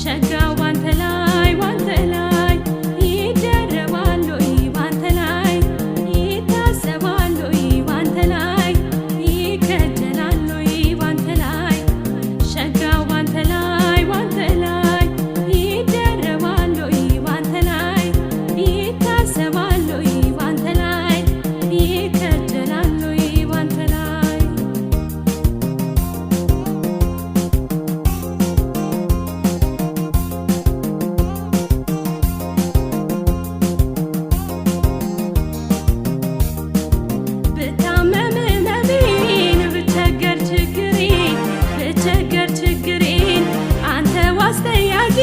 ሸጋው ባንተ ላይ ባንተ ላይ ይደረባል ወይ ባንተ ላይ ይታሰባል ወይ ባንተ ላይ ይከጀላል ወይ ባንተ ላይ ሸጋው ባንተ ላይ ባንተ ላይ ይደረባል ወይ ባንተ ላይ ይታሰባል ወይ ባንተ ላይ ይከጀላል ወይ ባንተ ላይ። ብታመም ህመሜን ብቸገር ችግሬን ብቸገር ችግሬን አንተ ዋስ ጠያቂ